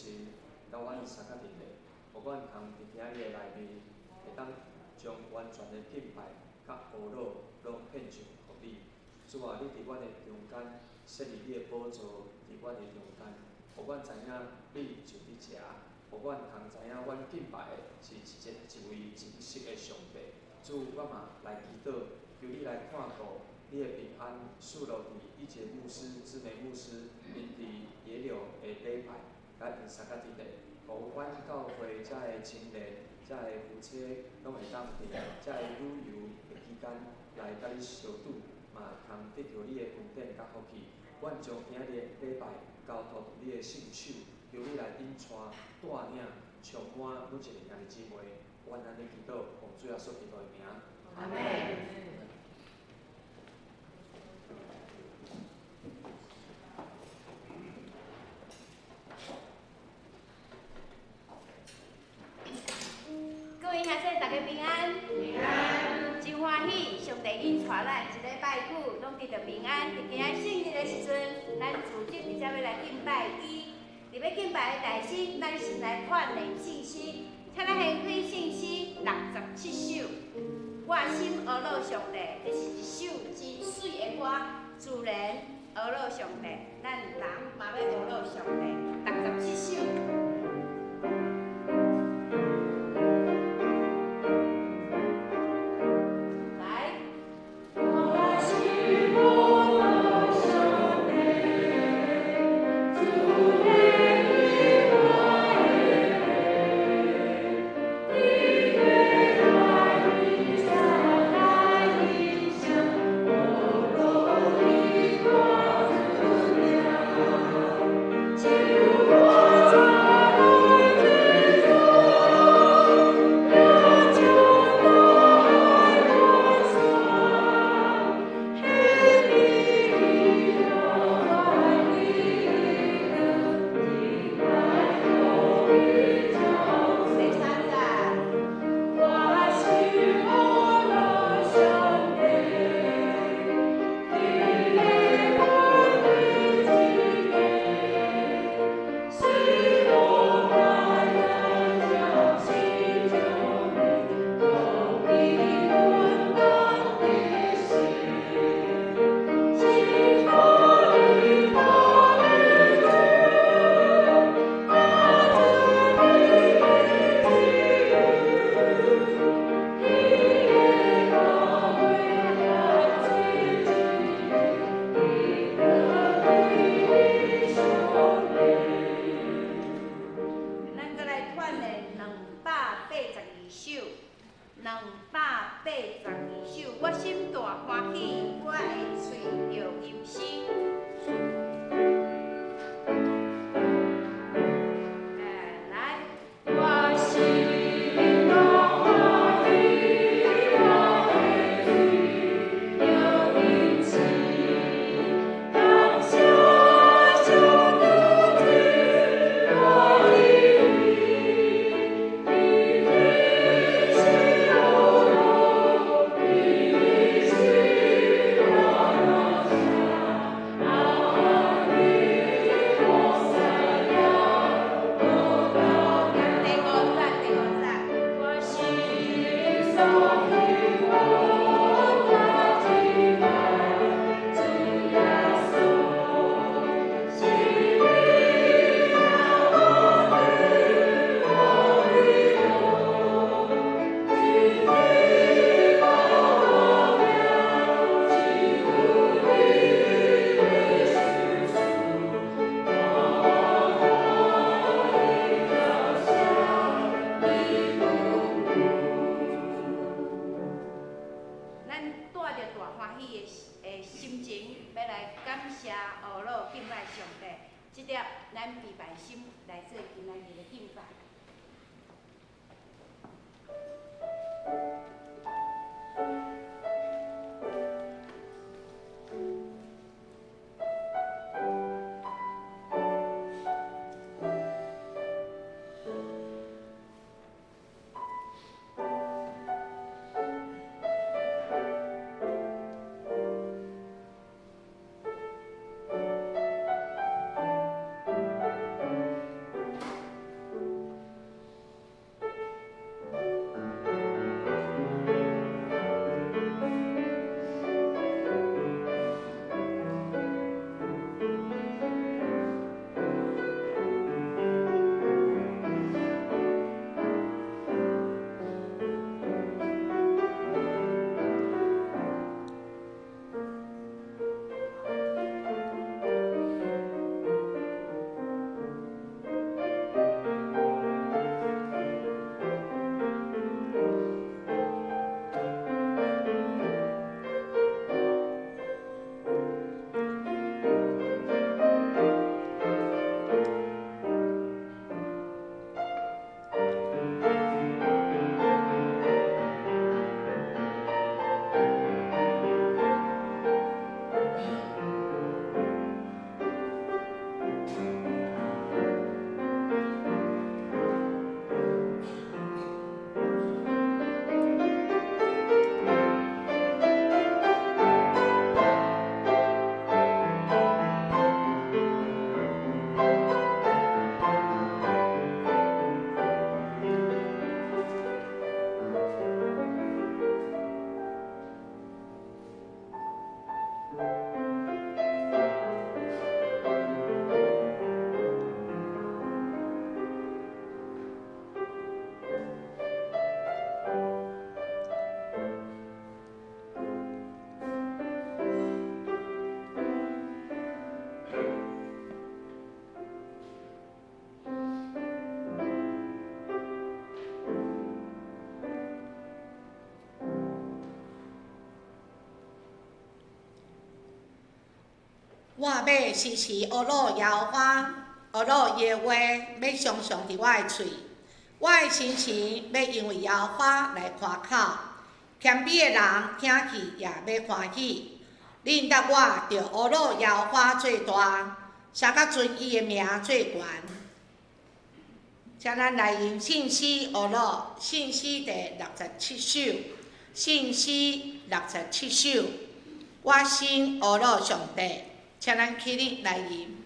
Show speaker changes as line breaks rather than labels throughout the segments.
親，佮阮相佮伫咧，予阮通伫今仔日的内面，會當將完全的敬拜佮呵咾攏獻上予你。主啊，你佇阮的中間設立你的寶座，佇阮的中間，予阮知影你就佇遮，予阮通知影阮敬拜的是一位真實的上帝。主，我嘛來祈禱，求你來看顧你的平安，賜落佇以傑牧師、姊妹牧師，𪜶佇野柳的禮拜，佮𪜶相佮佇咧，予阮教會遮的青年、遮的夫妻，攏會當佇遮的旅遊的期間來佮你相拄，嘛通得著你的恩典佮福氣。阮將今仔日的禮拜交託佇你的聖手，求你來引帶、帶領、充滿每一個兄弟姊妹。阮按呢祈禱，奉主耶穌基督的名。
阿們。各位兄弟，大家平安。
平安。
真歡喜，上帝引帶咱一禮拜久，攏得著平安。佇今仔聖日的時陣，咱組織直接欲來敬拜伊。佇欲敬拜的大師，咱先來串聯聖詩，請咱掀開聖詩67首。我心呵咾上帝，這是一首真媠的歌，自然呵咾上帝，咱人嘛欲呵咾上帝。67首。來。
我心呵咾上帝，主的我的你的愛在來向，呵咾你我主了，救我在愛之中，要將大愛我算，黑你我愛你的，你愛我的腳
第三節。
我心呵咾上帝，你的我的之地，雖無快樂將心中你，都比阮當的心，請托你大愛主，阿主你的自由，你的高貴和最至，你的你上帝。
咱閣來串聯282首，282首，我心大歡喜，我的喙著吟詩。來，
我心大歡喜，我的喙著吟詩，感謝上帝賜我的你，你的是呵咾，你是我樂下，阿你我三亞，我到
第五節，第五節。
我心所喜我的敬拜，主耶穌，是你讓我的我的樂，是你把我領進入你的聖所，我的腳下你不
咱帶著大歡喜的心情，欲來感謝呵咾敬拜上帝。這粒咱跪拜心來做今仔日的敬拜。
我
我欲時時呵咾耶和華，呵咾伊的話欲常常佇我的喙。我的心情欲因為耶和華來誇口，謙卑的人聽去也欲歡喜。恁佮我著呵咾耶和華做大，寫甲尊伊的名做懸。請咱來用聖詩呵咾，聖詩第67首，聖詩六十七首，我心呵咾上帝，請咱起立來吟。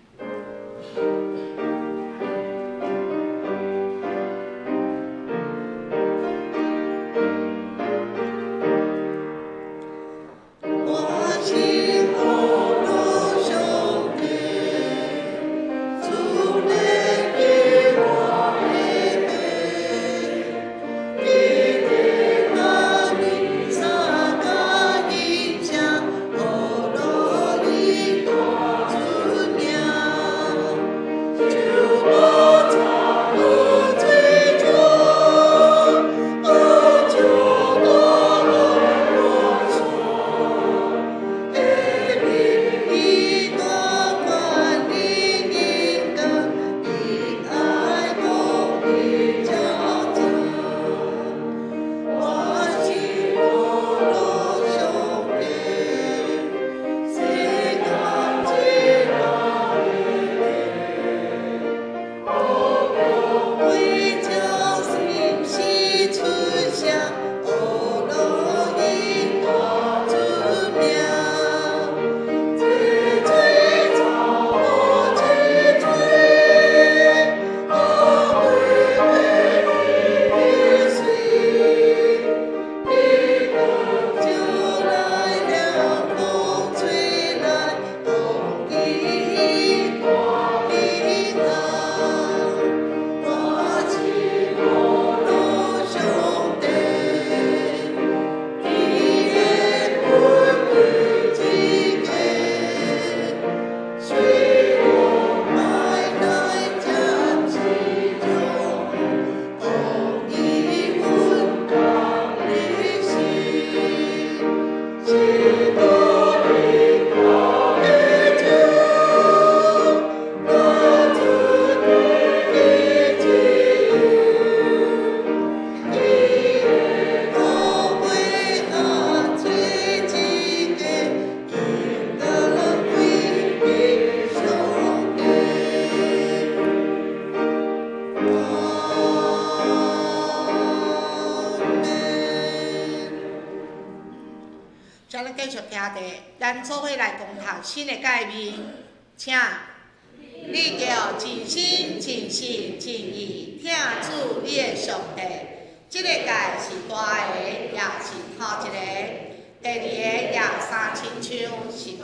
咱做伙來共讀新的誡命，請你著盡心、盡性、盡意疼主你的上帝。這个誡是大个，也是頭一个。第二个也相親像，是講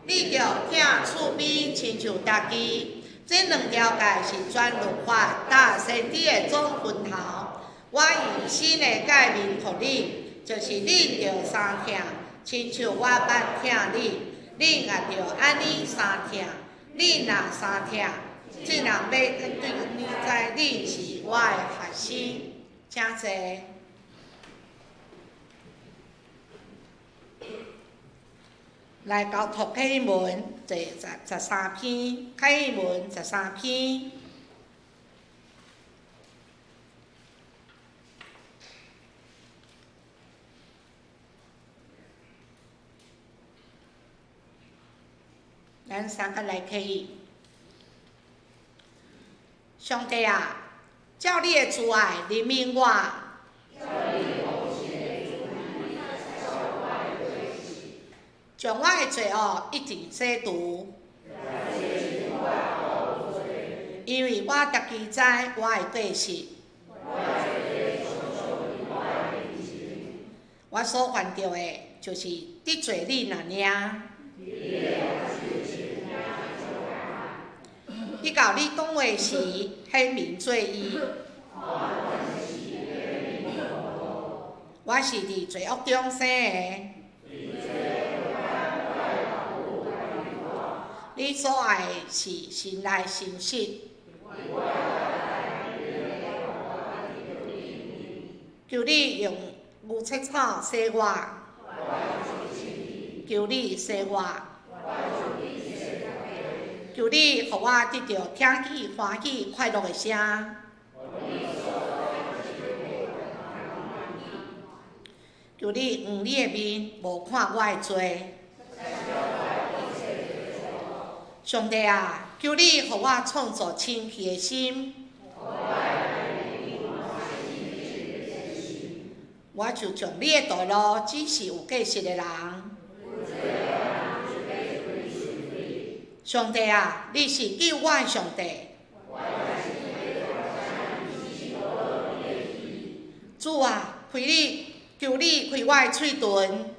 你著疼厝邊親像家己。這兩條誡是全律法佮先知的總分頭。我用新的誡命予恁，就是恁著相疼。親像我捌疼恁，恁也著按呢相疼。恁若相疼，這人欲對你知恁是我的學生。請坐。來交託啟英文第13篇，啟英文十三篇。咱三個來祈。上帝啊，照你的慈愛憐憫我。將我的罪惡一盡洗除。因為我家己知我的過失。我所犯著的，就是得罪你爾爾。你到你講話時，顯明做義。我是佇罪惡中生的。你所愛的是信賴誠實。求你用牛切草洗我。求你洗我。求你予我得著聽見歡喜快樂的聲。求你用你的面無看我的罪。上帝啊，求你予我創造清氣的心。我就將你的道路指示有過失的人。上帝啊，你是救我的上帝。主啊，開你，求你開我的喙唇，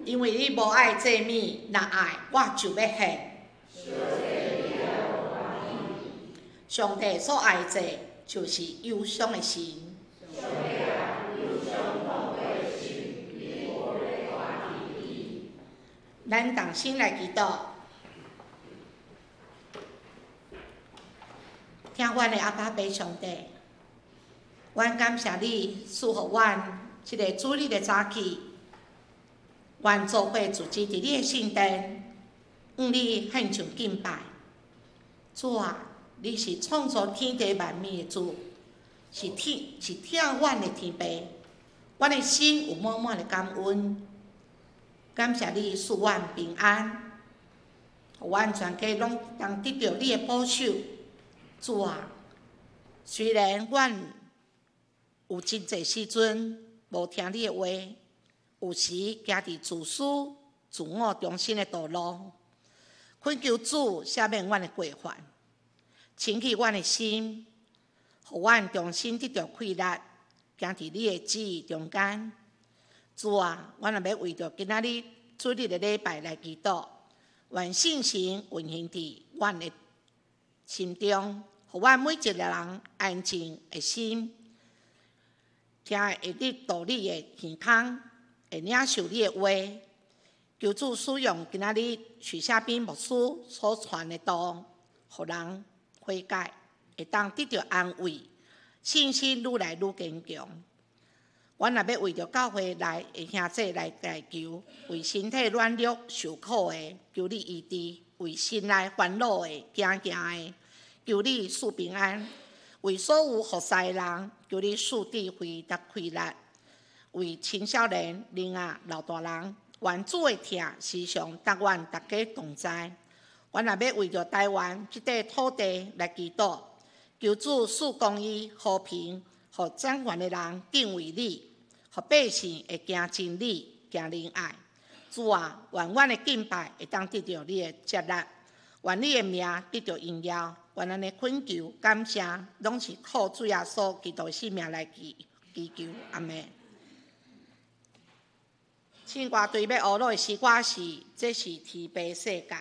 因為你無愛祭物，若愛我就欲獻。上帝所愛的就是憂傷的心。咱同心來祈禱，聽阮的阿爸父上帝，阮感謝你賜予阮這个主日的早起，阮做伙聚集佇你的聖殿，向你獻上敬拜。主啊，你是創造天地萬物的主，是天是疼阮的天父，阮的心有滿滿的感恩，感謝你賜阮平安，予阮全家攏當得著你的保守。主啊，雖然阮有真濟時陣無聽你的話，有時行佇自私、自我中心的道路，懇求主赦免阮的過犯，清洗阮的心，予阮重新得著氣力，行佇你的旨意中間。主啊，阮若欲為著今仔日主日的禮拜來祈禱，願聖神運行佇阮的心中，予阮每一个人安靜的心，聽會得道理的耳孔，會領受你的話。求主使用今仔日許夏斌牧師所傳的道，予人悔改，會當得著安慰，信心愈來愈堅強。阮若欲為著教會內的兄弟來代求，為身體軟弱受苦的，求你醫治；為心內煩惱的、驚驚的，求你賜平安；為所有服侍的人，求你賜智慧佮氣力；為青少年、囡仔、老大人，願主的疼時常佮阮大家同在。阮若欲為著台灣這塊土地來祈禱，求主賜公義、和平，予掌權的人敬畏你，予百姓會行真理、行仁愛。主啊，願阮的敬拜會當得著你的接納，願你的名得著榮耀。願咱的懇求、感謝，攏是靠主耶穌基督的聖名來祈求，阿們。聖歌隊欲學落的詩歌是，這是天父世界。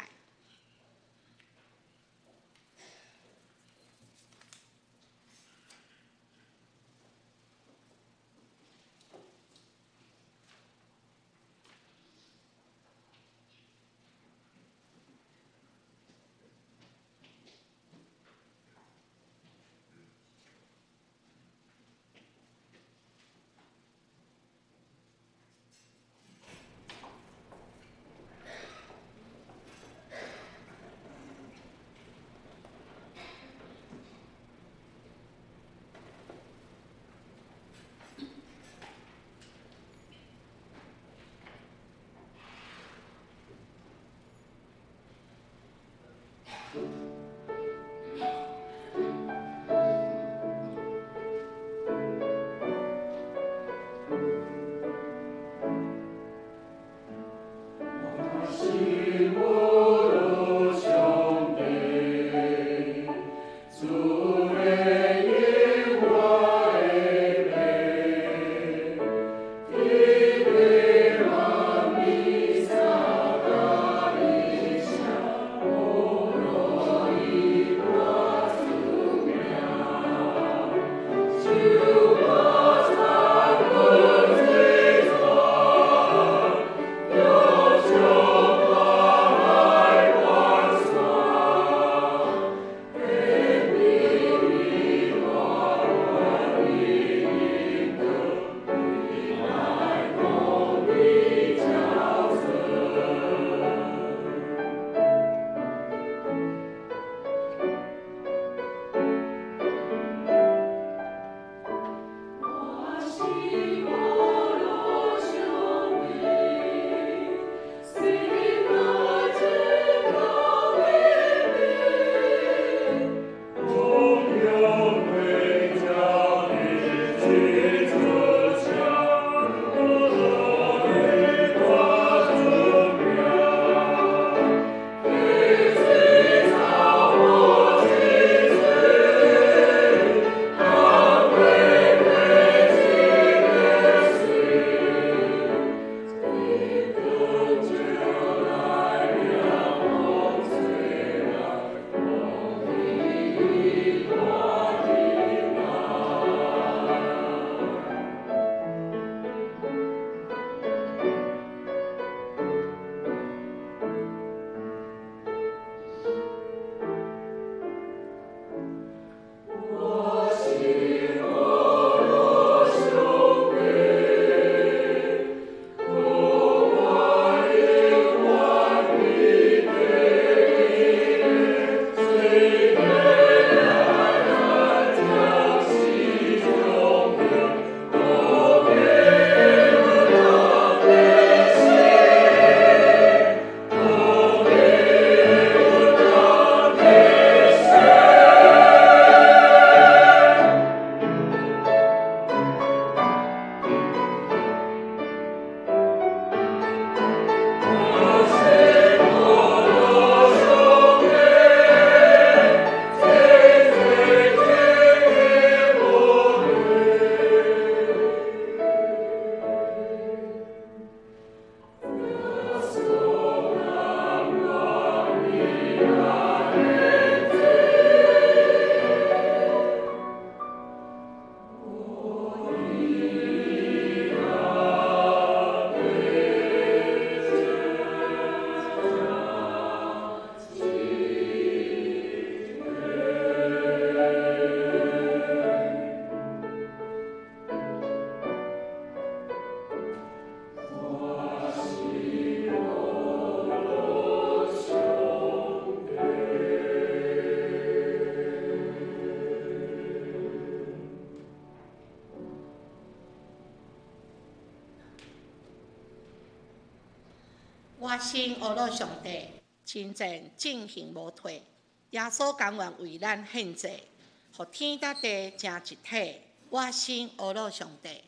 我心呵咾上帝，亲战进行无退。耶稣甘愿为咱献祭，予天佮地成一体。我心呵咾上帝。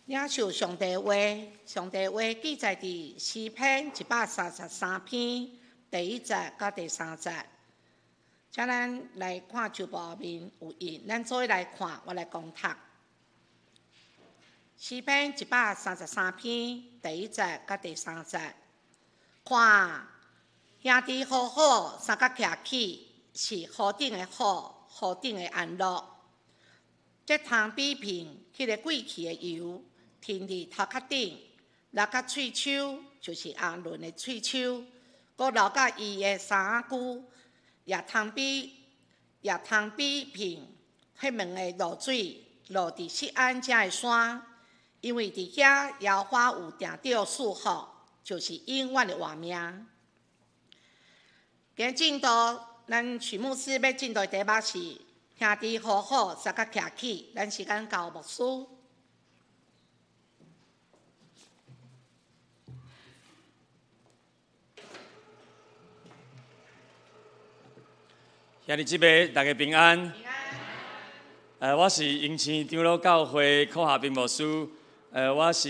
领受上帝话，上帝话记载伫诗篇133篇第一节到第三节。请咱来看周报面有印，咱做伙来看，我来讲读。诗篇133篇第一节到第三节，看兄弟和好，相佮徛起，是何等的好，何等的安乐。这通比拼彼个贵气的油，停伫头壳顶，落到喙须，就是亚伦的喙须，阁流到伊的衫仔龟，也通比拼彼门的露水，落伫锡安遮的山，因为伫遐耶和华有定著赐福，就是永远的活命。今日进度，咱许牧师欲进度的题目是兄弟和好，相佮徛起。咱时间交牧师。
兄弟姊妹，大家平安。我是迎青长老教会柯下斌牧师。我是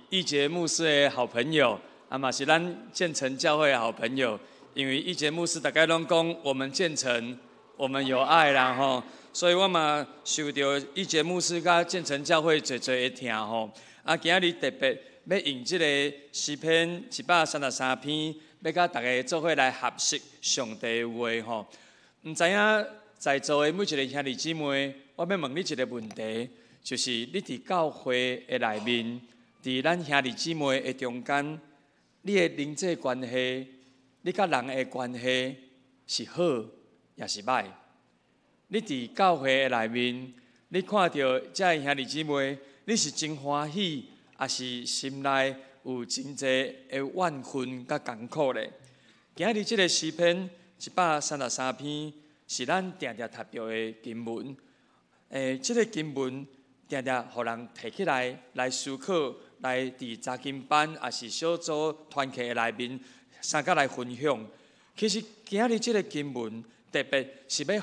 义杰牧师的好朋友，啊嘛是咱建成教会的好朋友。因为义杰牧师大家拢讲，我们建成，我们有爱啦吼，所以我嘛受著义杰牧师佮建成教会济济的疼吼。啊，今仔日特别欲用这个诗篇133篇，欲佮大家做伙来学习上帝的话吼。毋知影在座的每一个兄弟姊妹，我欲问你一个问题，就是你伫教会的内面，伫咱兄弟姊妹的中间，你的人际关系，你佮人的关系是好抑是䆀？你伫教会的内面，你看著这个兄弟姊妹，你是真欢喜，抑是心内有真济的怨恨佮艰苦咧？今日这个诗篇133篇是咱定定读著的经文。这个经文定定予人提起来，来思考，来伫查经班抑是小组团契的内面，相佮来分享。其实今日这个经文特别是欲予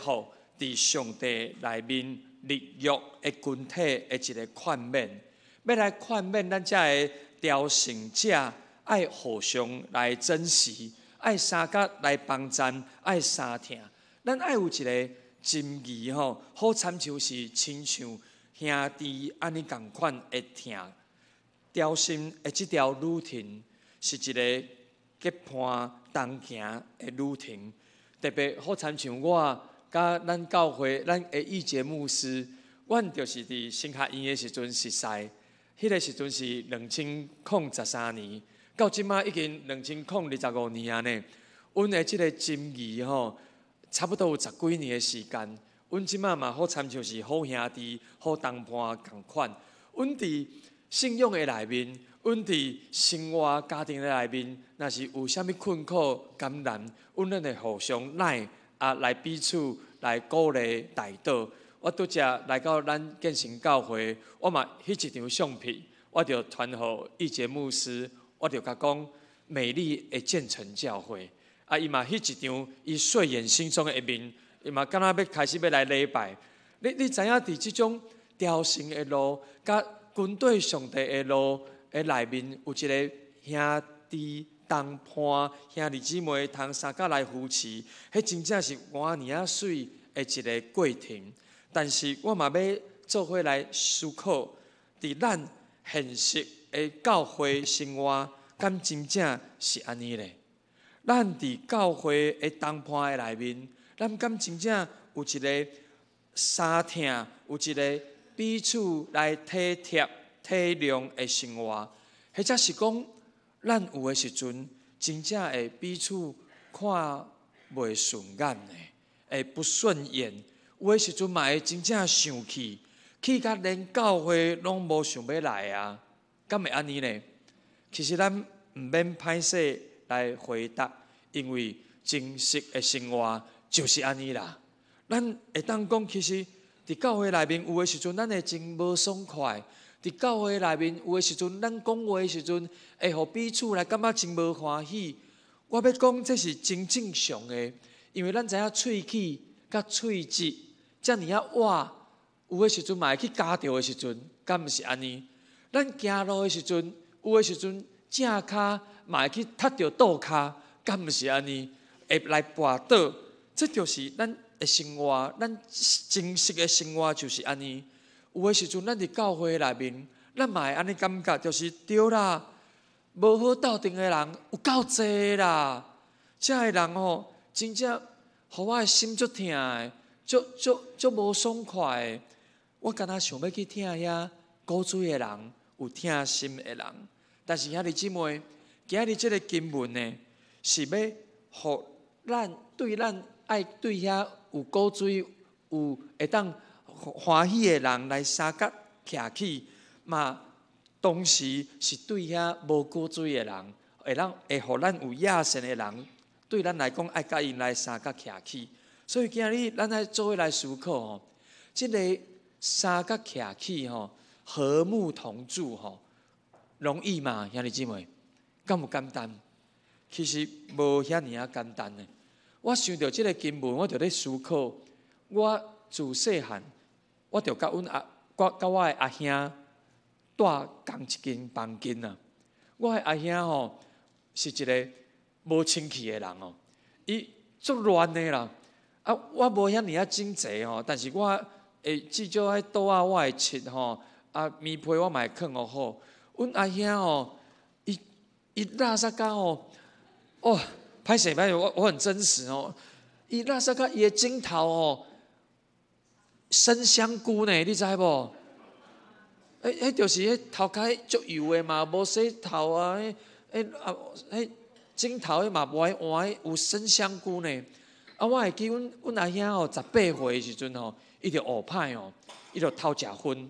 伫上帝内面立约的群体的一个劝勉，欲来劝勉咱遮个朝圣者爱互相来珍惜，爱相佮来帮赞，爱相疼。咱爱有一个情谊吼，好参像是亲像兄弟按呢仝款的疼。朝圣的这条旅程是一个结伴同行的旅程，特别好参像我佮咱教会咱的义杰牧师，阮就是伫神学院的时阵熟似，彼个时阵是2013年，到这马已经2025年啊呢。阮的这个情谊吼，差不多有十几年的时间。阮这马嘛好参像是好兄弟、好同伴仝款。阮伫信仰的内面，阮伫生活家庭的内面，若是有啥物困苦艰难，阮拢会互相耐啊，来彼此来鼓励代祷。我拄才来到咱建成教会，我嘛彼一张相片，我就传予义杰牧师，我就共讲美丽的建成教会。啊，伊嘛彼一张，伊睡眼惺忪的面，伊嘛敢若欲开始欲来礼拜。你知影伫这种朝圣的路，佮跟对上帝的路的内面，有一个兄弟同伴、兄弟姊妹通相佮来扶持，彼真正是偌尔仔媠的一个过程。但是我嘛欲做伙来思考，伫咱现实的教会生活，敢真正是按呢咧？咱伫教会的同伴的内面，咱敢真正有一个相疼，有一个彼此来体贴、体谅的生活，或者是讲，咱有的时阵真正会彼此看袂顺眼的，会不顺眼。有的时阵嘛会真正生气，气甲连教会拢无想欲来啊，敢会按呢呢？其实咱毋免歹势来回答，因为真实的生活就是按呢啦。咱會當講，其實佇教會內面有的時陣，咱會真無爽快；佇教會內面有的時陣，咱講話的時陣，會予彼此來感覺真無歡喜。我欲講，這是真正常的，因為咱知影喙齒佮喙舌遮爾仔倚，有的時陣嘛會去咬著的時陣，敢毋是按呢？咱行路的時陣，有的時陣正跤嘛會去踢著倒跤，敢毋是按呢？會來跋倒，這就是咱的生活，咱真實的生活就是按呢。有的時陣，咱佇教會內面，咱嘛會按呢感覺，就是對啦，無好鬥陣的人有夠濟啦。遮的人吼，真正予我的心足疼的，足足足無爽快的。我敢若想欲去疼遐古錐的人，有疼心的人。但是兄弟姊妹，今日這个經文呢，是欲予咱對咱愛對遐有古錐、有會當歡喜的人來相佮徛起，嘛同時是對遐無古錐的人，會當會予咱有野心的人，對咱來講愛佮𪜶來相佮徛起。所以今日咱愛做伙來思考吼，這个相佮徛起吼，和睦同住吼，容易嗎？兄弟姊妹，敢有簡單？其實無遐爾仔簡單的。我想著這个經文，我就咧思考。我自細漢，我就佮阮阿，我佮我的阿兄蹛仝一間房間啊。我的阿兄吼是一个無清氣的人哦，伊足亂的啦。啊，我無遐爾仔整齊吼，但是我會至少彼桌仔我會拭吼，啊，棉被我嘛會囥予好。阮阿兄吼，伊伊垃圾甲吼，哦，歹勢歹勢，我我很真實哦。伊垃圾甲伊的枕頭吼，生香菇呢，你知無？彼彼就是彼頭殼足油的嘛，無洗頭啊，彼彼啊，彼枕頭彼嘛無愛換，有生香菇呢。啊，我會記阮阮阿兄吼，18歲的時陣吼，伊就學歹哦，伊就偷食薰。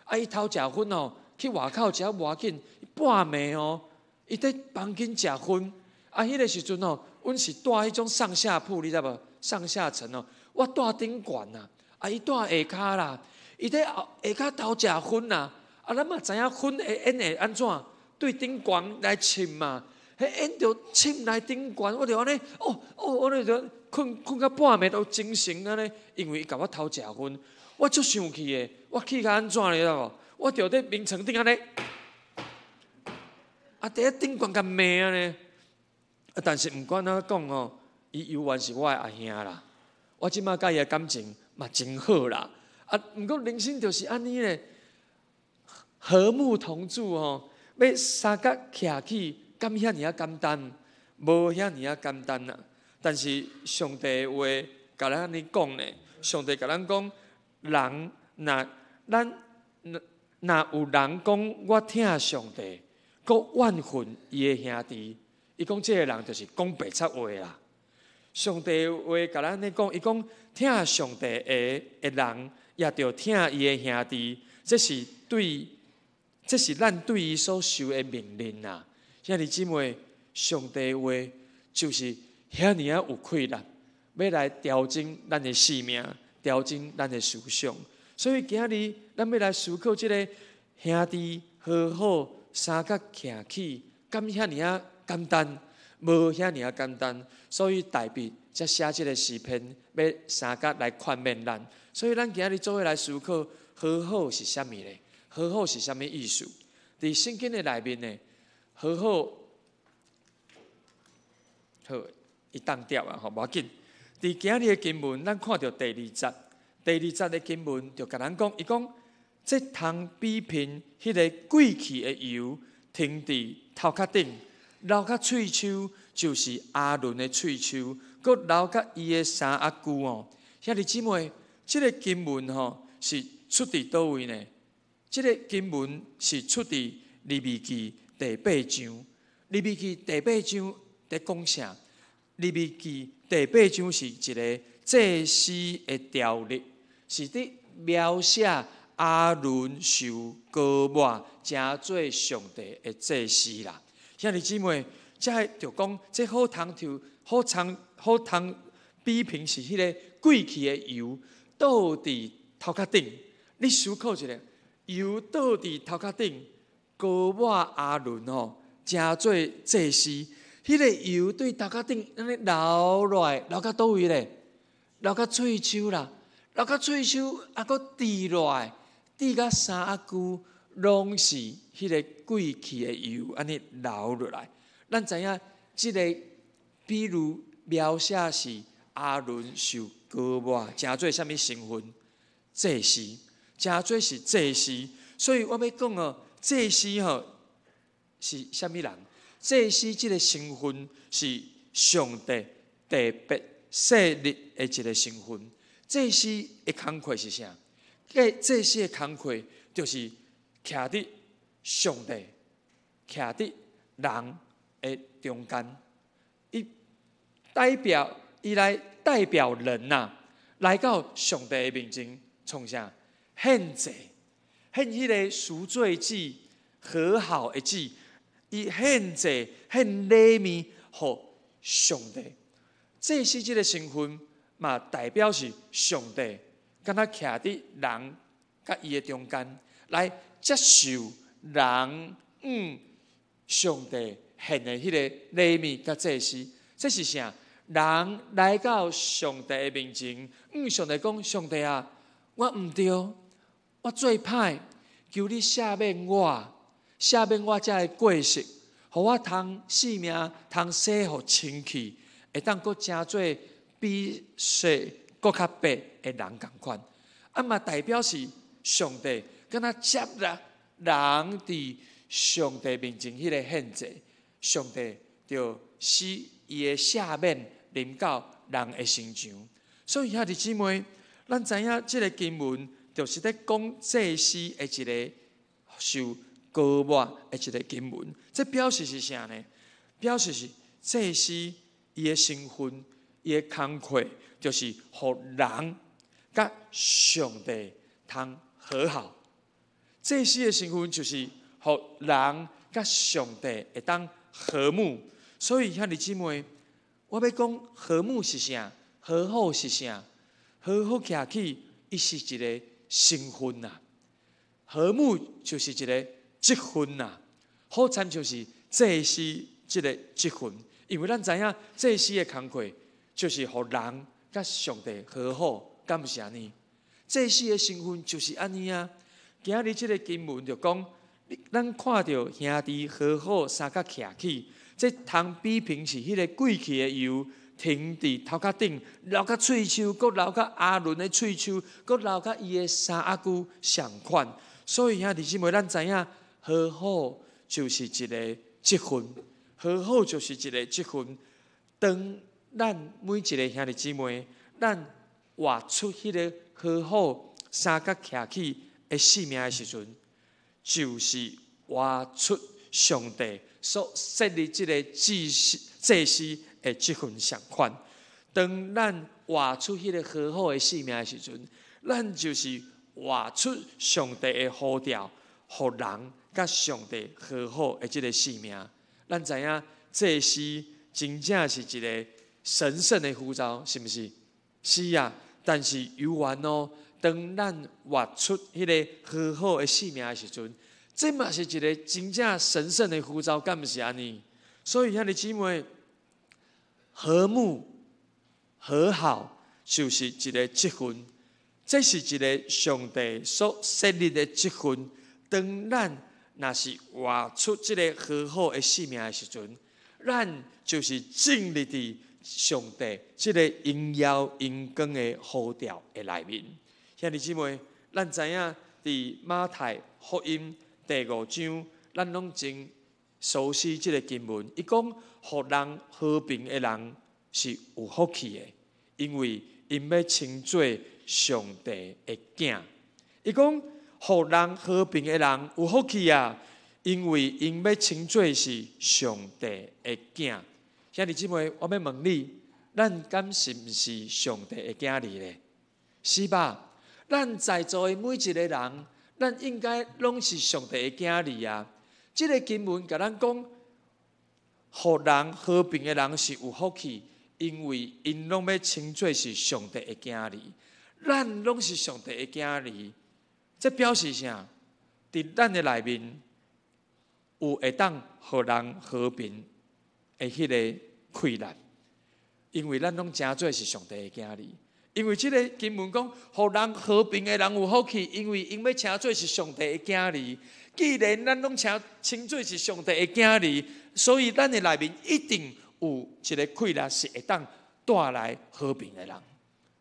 啊，伊偷食薰哦，去外口食無要緊，半暝哦，伊佇房間食薰。啊，彼个時陣哦，阮是蹛彼種上下鋪，你知無？上下層哦，我蹛頂懸啊，啊，伊蹛下跤啦，伊佇下跤偷食薰啦。啊，咱嘛知影薰會煙會按怎？對頂懸來滲嘛，彼煙就滲來頂懸，我就按呢，哦哦，我咧就睏睏到半暝都精神按呢，因為伊共我偷食薰，我足生氣的，我氣甲按怎你知無？我就佇眠床頂按呢，啊，佇咧頂懸共罵按呢。啊！但是毋管按怎講吼，伊猶原是我的阿兄啦。我這馬佮伊的感情嘛真好啦。啊，毋過人生就是按呢咧，和睦同住吼，欲相佮徛起，敢遐爾仔簡單？無遐爾仔簡單啊！但是上帝的話共咱按呢講咧，上帝共咱講，人若咱若若有人講我疼上帝，閣怨恨伊的兄弟。伊講這个人就是講白賊話啦。上帝話共咱按呢講，伊講疼上帝的的人，也著疼伊的兄弟，這是對，這是咱對伊所受的命令啊。兄弟姊妹，上帝話就是遐爾仔有氣力，欲來調整咱的生命，調整咱的思想。所以今日咱欲來思考這个兄弟和好相佮徛起，敢遐爾仔簡單，無遐爾仔簡單，所以大衛才寫這个詩篇，欲相佮來勸勉咱。所以咱今日做伙來思考和好是啥物咧？和好是啥物意思？佇聖經的內面呢，和好，好，伊當掉啊，吼，無要緊。佇今日的經文，咱看著第二節，第二節的經文就共咱講，伊講這通比拼彼个貴氣的油，停佇頭殼頂。流較喙鬚就是亞倫的喙鬚，閣流較伊的衫仔舊哦。兄弟姊妹，這个經文吼是出佇佗位呢？這个經文是出佇利未記第八章。利未記第八章佇講啥？利未記第八章是一个祭司的條例，是佇描寫亞倫受膏抹，成做上帝的祭司啦。兄弟姊妹，這就講，這好通抽，好通好通比拼是彼个貴氣的油倒佇頭殼頂。你思考一下，油倒佇頭殼頂，膏抹亞倫吼，成做祭司。彼個油對頭殼頂按呢流落來，流到佗位咧？流到喙鬚啦，流到喙鬚，猶閣滴落來，滴甲衫仔龜，攏是彼個貴氣的油，按呢流落來。咱知影，這个比喻描寫是亞倫受膏抹，成做啥物身份？祭司，成做是祭司。所以我欲講哦，祭司吼是啥物人？祭司這个身份是上帝特別設立的一個身份。祭司的工課是啥？祭司的工課就是徛佇上帝、徛佇人的中間，伊代表伊來代表人吶，來到上帝的面前創啥？獻祭，獻彼个贖罪祭、和好的祭，伊獻祭獻禮物予上帝。祭司這个身份嘛，代表是上帝，敢若徛佇人佮伊的中間，來接受人向上帝獻的彼个禮物佮祭司。這是啥？人來到上帝的面前，向上帝講：上帝啊，我毋對，我做歹，求你赦免我，赦免我這个過失，予我通性命通洗予清氣，會當閣成做比雪閣較白的人仝款。啊嘛代表是上帝敢若接納人佇上帝面前彼个獻祭，上帝就使伊的赦免臨到人的身上。所以兄弟姊妹，咱知影這个經文就是咧講祭司的一个受膏抹的一个經文。這表示是啥呢？表示是祭司伊的身份、伊的工課，就是予人佮上帝通和好。祭司的身份就是予人佮上帝會當和睦。所以兄弟姊妹，我欲講和睦是啥？和好是啥？和好徛起，伊是一个身份呐。和睦就是一个職分呐。好親像是祭司這个職分，因為咱知影祭司的工課就是予人佮上帝和好，敢毋是按呢？祭司的身份就是按呢啊。今日這个經文就講，咱看著兄弟和好相佮徛起，這通比評是彼个貴氣的油停佇頭殼頂，流到喙鬚，閣流到亞倫的喙鬚，閣流到伊的衫仔龜仝款。所以兄弟姊妹，咱知影和好就是一个職分，和好就是一个職分。當咱每一个兄弟姊妹，咱活出彼个和好相佮徛起的生命的時陣，就是活出上帝所設立這个祭司的職分仝款。當咱活出彼个和好的生命的時陣，咱就是活出上帝的呼召，予人佮上帝和好的這个生命。咱知影祭司真正是一个神聖的呼召，是毋是？是啊，但是猶原哦，當咱活出彼个和好的生命的時陣，這嘛是一个真正神聖的呼召，敢毋是按呢？所以兄弟姊妹，和睦和好就是一个職分，這是一个上帝所設立的職分。當咱若是活出這个和好的生命的時陣，咱就是進入佇上帝這个榮耀榮光的呼召的內面。兄弟姊妹，咱知影佇馬太福音第五章，咱攏真熟悉這个經文。伊講，予人和平的人是有福氣的，因為𪜶欲稱做上帝的囝。伊講，予人和平的人有福氣啊，因為𪜶欲稱做是上帝的囝。兄弟姊妹，我欲問你，咱敢是毋是上帝的囝兒咧？是吧？咱在座的每一个人，咱應該攏是上帝的囝兒啊！這个經文共咱講，予人和平的人是有福氣，因為𪜶攏欲稱做是上帝的囝兒，咱攏是上帝的囝兒，這表示啥？佇咱的內面有會當予人和平的彼个氣力，因為咱攏成做是上帝的囝兒。因為這个經文講，予人和平的人有福氣，因為𪜶欲稱做是上帝的囝兒。既然咱攏稱做是上帝的囝兒，所以咱的內面一定有一个氣力是會當帶來和平的人。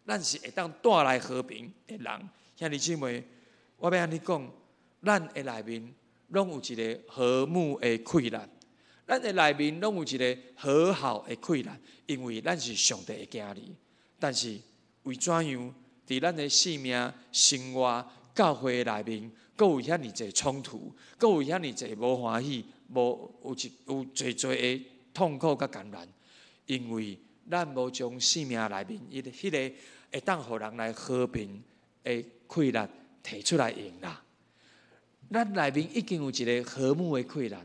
咱是會當帶來和平的人。兄弟姊妹，我欲按呢講，咱的內面攏有一个和睦的氣力，咱的內面攏有一个和好的氣力，因為咱是上帝的囝兒。但是為怎樣佇咱的生命、生活、教會內面，閣有遐爾濟衝突，閣有遐爾濟無歡喜，無有一有濟濟的痛苦佮艱難，因為咱無將生命內面彼個會當予人來和平的氣力提出來用啦。咱內面已經有一个和睦的氣力，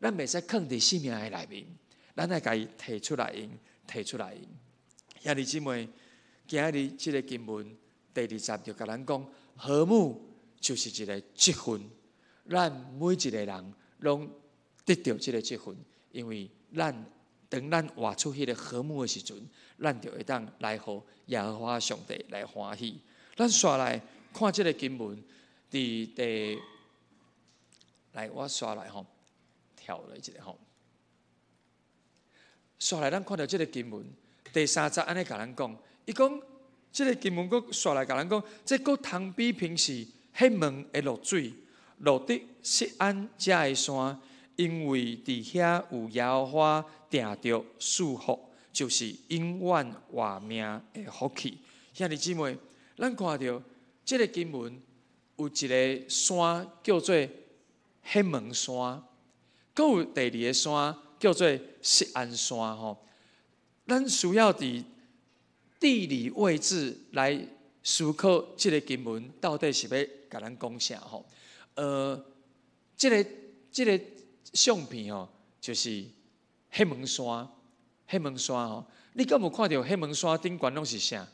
咱袂使囥佇生命的內面，咱愛共伊提出來用，提出來用。兄弟姊妹，今日這个經文第二節就共咱講，和睦就是一个職分，咱每一个人攏得著這个職分，因為咱當咱活出彼个和睦的時陣，咱就會當來予耶和華上帝來歡喜。咱紲來看這个經文，佇第來我紲來吼，跳落一下吼，紲來咱看著這个經文第三節按呢共咱講。伊講，這个經文閣紲來共咱講，這閣通比平時彼門的露水落佇錫安遮的山，因為佇遐有耶和華定著賜福，就是永遠活命的福氣。兄弟姊妹，咱看著這个經文有一个山叫做彼門山，閣有第二个山叫做錫安山吼。咱需要佇地理位置來思考這个經文到底是欲共咱講啥吼？這个相片吼，就是彼門山，彼門山吼，你敢有看著彼門山頂懸攏是啥？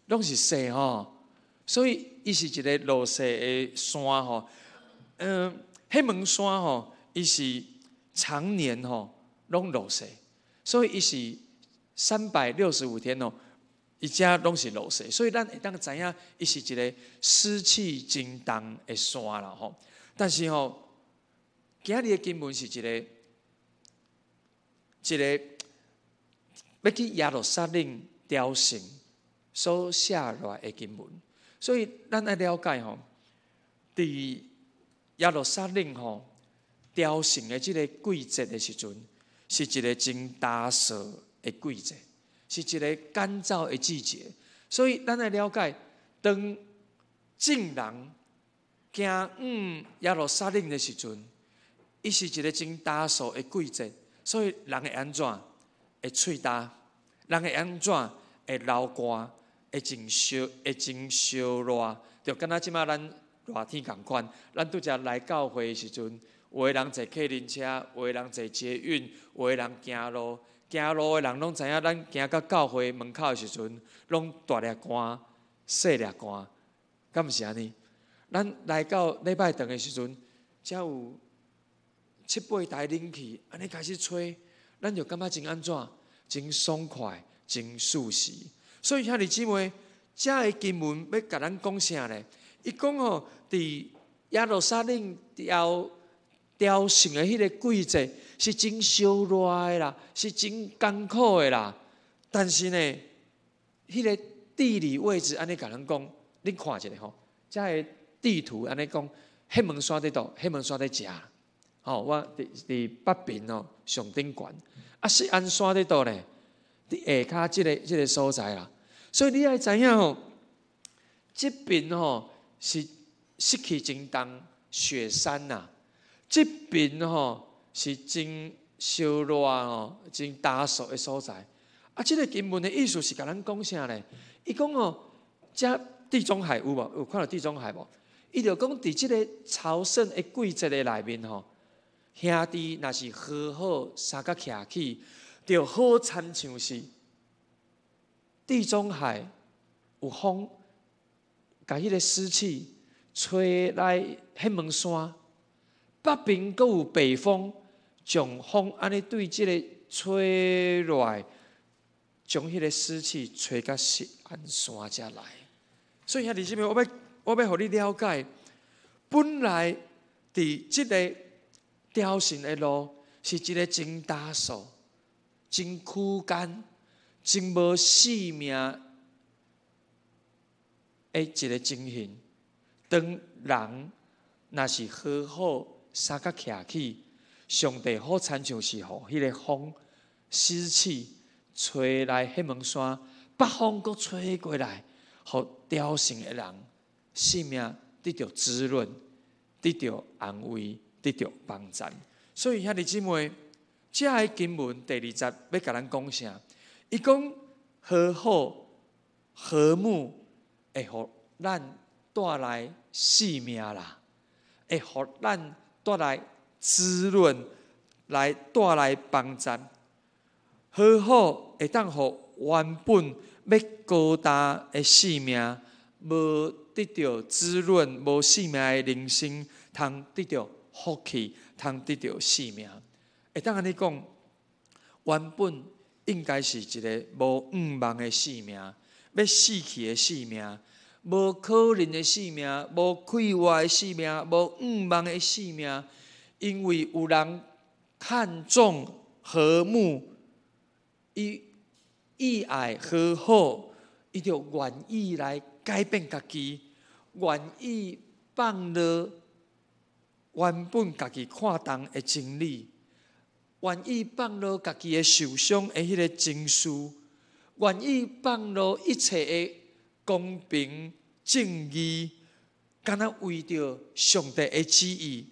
攏是雪吼，所以伊是一个落雪的山吼。彼門山吼，伊是常年吼攏落雪，所以伊是365天哦，伊遮攏是落雪，所以咱會當知影，伊是一个濕氣真重的山啦吼。但是吼，今日的經文是一个一个欲去耶路撒冷朝聖所寫落來的經文，所以咱愛了解吼，佇耶路撒冷吼朝聖的這个季節的時陣，是一个真焦燥的季節，是一个乾燥的季節，所以咱愛了解，當眾人行往耶路撒冷的時陣，伊是一个真焦燥的季節，所以人會按怎？會喙焦，人會按怎？會流汗，會真燒，會真燒熱，就敢若這馬咱熱天仝款，咱拄才來教會的時陣，有的人坐客運車，有的人坐捷運，有的人行路。行路的人攏知影，咱行到教會門口的時陣，攏大粒汗、細粒汗，敢毋是按呢？咱來到禮拜堂的時陣，才有七八台冷氣，按呢開始吹，咱就感覺真按怎，真爽快，真舒適。所以兄弟姊妹，遮个經文欲共咱講啥呢？伊講吼，佇耶路撒冷朝朝聖的彼个季節是真燒熱的啦，是真艱苦的啦。但是呢，彼个地理位置按呢共咱講，你看一下吼，遮个地圖按呢講，彼門山佇佗，彼門山佇遮。吼，我佇北邊哦，上頂懸。啊，錫安山佇佗呢？佇下跤這个所在啦。所以你愛知影吼，這邊吼是濕氣真重，雪山呐。這邊吼是真燒熱吼，真焦燥的所在。啊，這个經文的意思是共咱講啥呢？伊講吼，遮地中海有無？有看著地中海無？伊就講佇這个朝聖的季節的內面吼，兄弟若是和好相佮徛起，就好亲像是地中海有风，共彼个湿气吹来彼门山，北边阁有北风，将风按呢对这个吹落来，将彼个湿气吹到锡安山遮来。所以兄弟姊妹，我欲予你了解，本来伫这个朝圣的路是一个真焦燥、真苦艰、真无性命的一个情形。当人若是好好相佮徛起，上帝好亲像是予彼个风湿气吹来彼门山，北风阁吹过来，予朝圣的人性命得著滋润，得著安慰，得著帮助。所以兄弟姊妹，这个经文第二节欲共咱讲啥？伊讲和好和睦会予咱带来性命啦，会予咱带来滋润，来带来帮助。和好会当予原本欲孤单的性命，无得著滋润、无性命的人生，通得著福气，通得著性命。会当按呢讲，原本应该是一个无向望的性命，欲死去的性命，无可能的性命，无快活的性命，无向望的性命。因为有人看重和睦，伊意爱和好，伊就愿意来改变家己，愿意放落原本家己看重的真理，愿意放落家己的受伤的彼个情绪，愿意放落一切的公平正义，敢若为著上帝的旨意，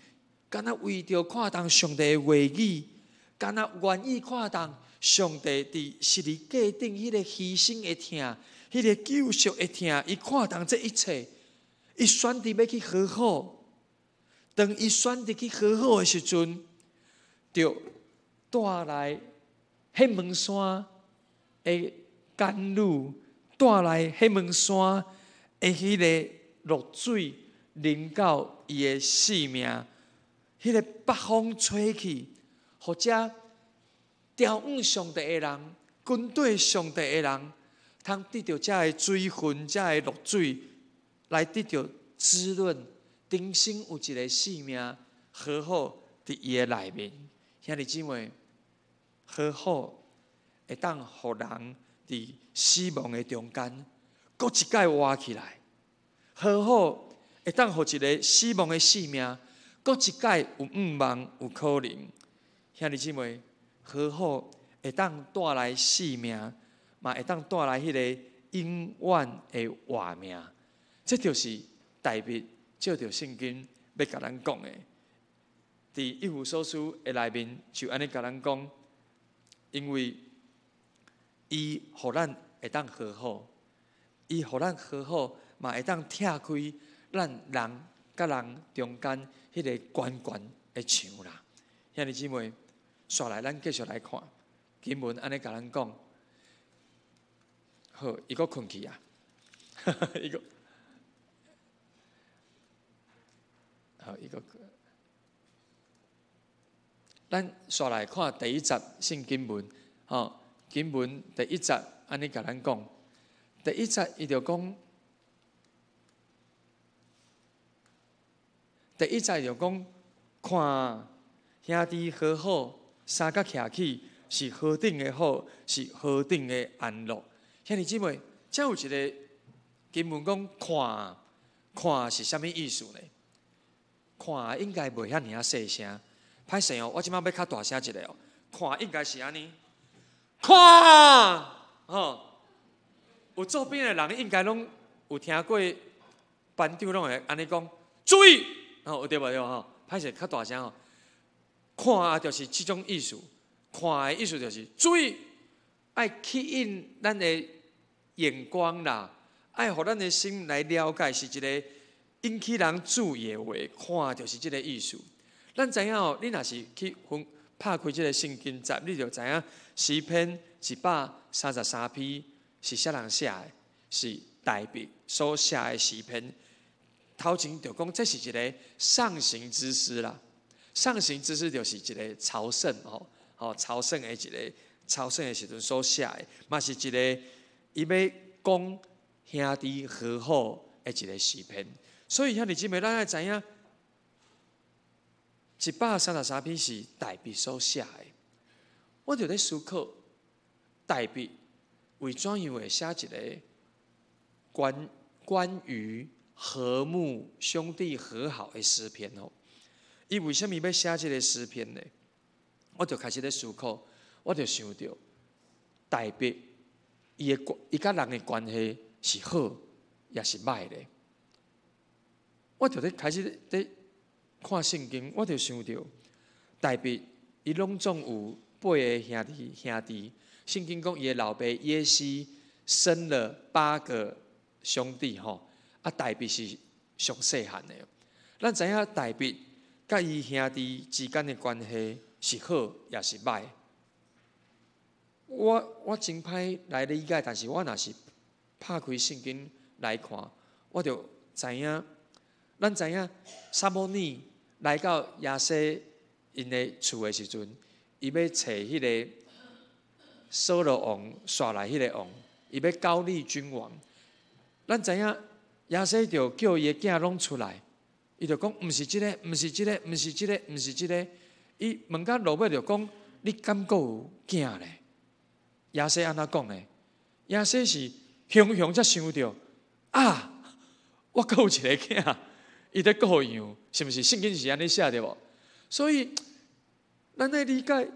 敢若为著看重上帝的话语，敢若愿意看重上帝伫十字架顶彼个牺牲的疼，彼个救赎的疼，伊看重这一切，伊选择欲去和好。当伊选择去和好的时阵，就带来彼门山的甘露，带来彼门山的彼个露水，淋到伊的性命。彼个北风吹去，予遮朝向上帝的人，跟缀上帝的人，通得著遮个水分、遮个露水，来得著滋润，重新有一个性命和好伫伊的内面。兄弟姊妹，和好会当予人伫死亡的中间，阁一摆活起来。和好会当予一个死亡的性命，阁一摆有向望，有可能。兄弟姊妹，和好会当带来性命，嘛会当带来彼个永远的活命。这就是大卫借著圣经欲共咱讲的。伫以弗所书的内面就按呢共咱讲，因为伊予咱会当和好，伊予咱和好，嘛会当拆开咱人佮人中间彼个悬悬的墙啦。兄弟姊妹，煞来咱继续来看经文，按呢共咱讲。好，伊阁困去啊，伊阁好，伊阁。咱煞来看第一节圣经文，吼，经文第一节按呢共咱讲，第一节伊就讲，第一节就讲，看兄弟和好，相佮徛起是何等的好，是何等的安乐。兄弟姊妹，遮有一个经文讲看，看是啥物意思呢？看应该袂遐尔仔细声。歹势哦，我这摆欲较大声一下哦。看应该是按呢，看，吼，有做兵的人应该拢有听过班长拢会按呢讲，注意，吼，有对无对吼？歹势较大声吼。看就是这种意思，看的意思就是注意，爱吸引咱的眼光啦，爱予咱的心来了解，是一个引起人注意的话，看就是这个意思。咱知影哦，你若是去分拍開這个聖經節，你就知影詩篇133篇是啥人寫的？是大衛所寫的詩篇。頭前就講這是一个上行之詩啦，上行之詩就是一个朝聖吼，吼朝聖的一个朝聖的時陣所寫的，嘛是一个伊欲講兄弟和好的一个詩篇。所以兄弟姊妹，咱愛知影133篇是大衛所寫的。我就咧思考，大衛為怎樣會寫一个關於和睦兄弟和好的詩篇哦？伊為啥物欲寫這个詩篇呢？我就開始咧思考，我就想著大衛伊的伊佮人的關係是好抑是䆀咧？我就咧開始咧看聖經，我就想著大衛伊攏總有八个兄弟兄弟。聖經講伊的老爸耶西生了八個兄弟吼，啊，大衛是上細漢的。咱知影大衛佮伊兄弟之間的關係是好抑是䆀？我真歹來理解，但是我若是拍開聖經來看，我就知影，咱知影撒母耳來到耶西𪜶的厝的時陣，伊欲揣彼个掃羅王紲來彼个王，伊欲膏立君王。咱知影耶西就叫伊的囝攏出來，伊就講毋是這个，毋是這个，毋是這个，毋是這个。伊問到落尾就講：你敢閣有囝咧？耶西按怎講的？耶西是雄雄才想著啊，我閣有一个囝，伊咧顧羊，是毋是？聖經是按呢寫對無？所以咱愛理解，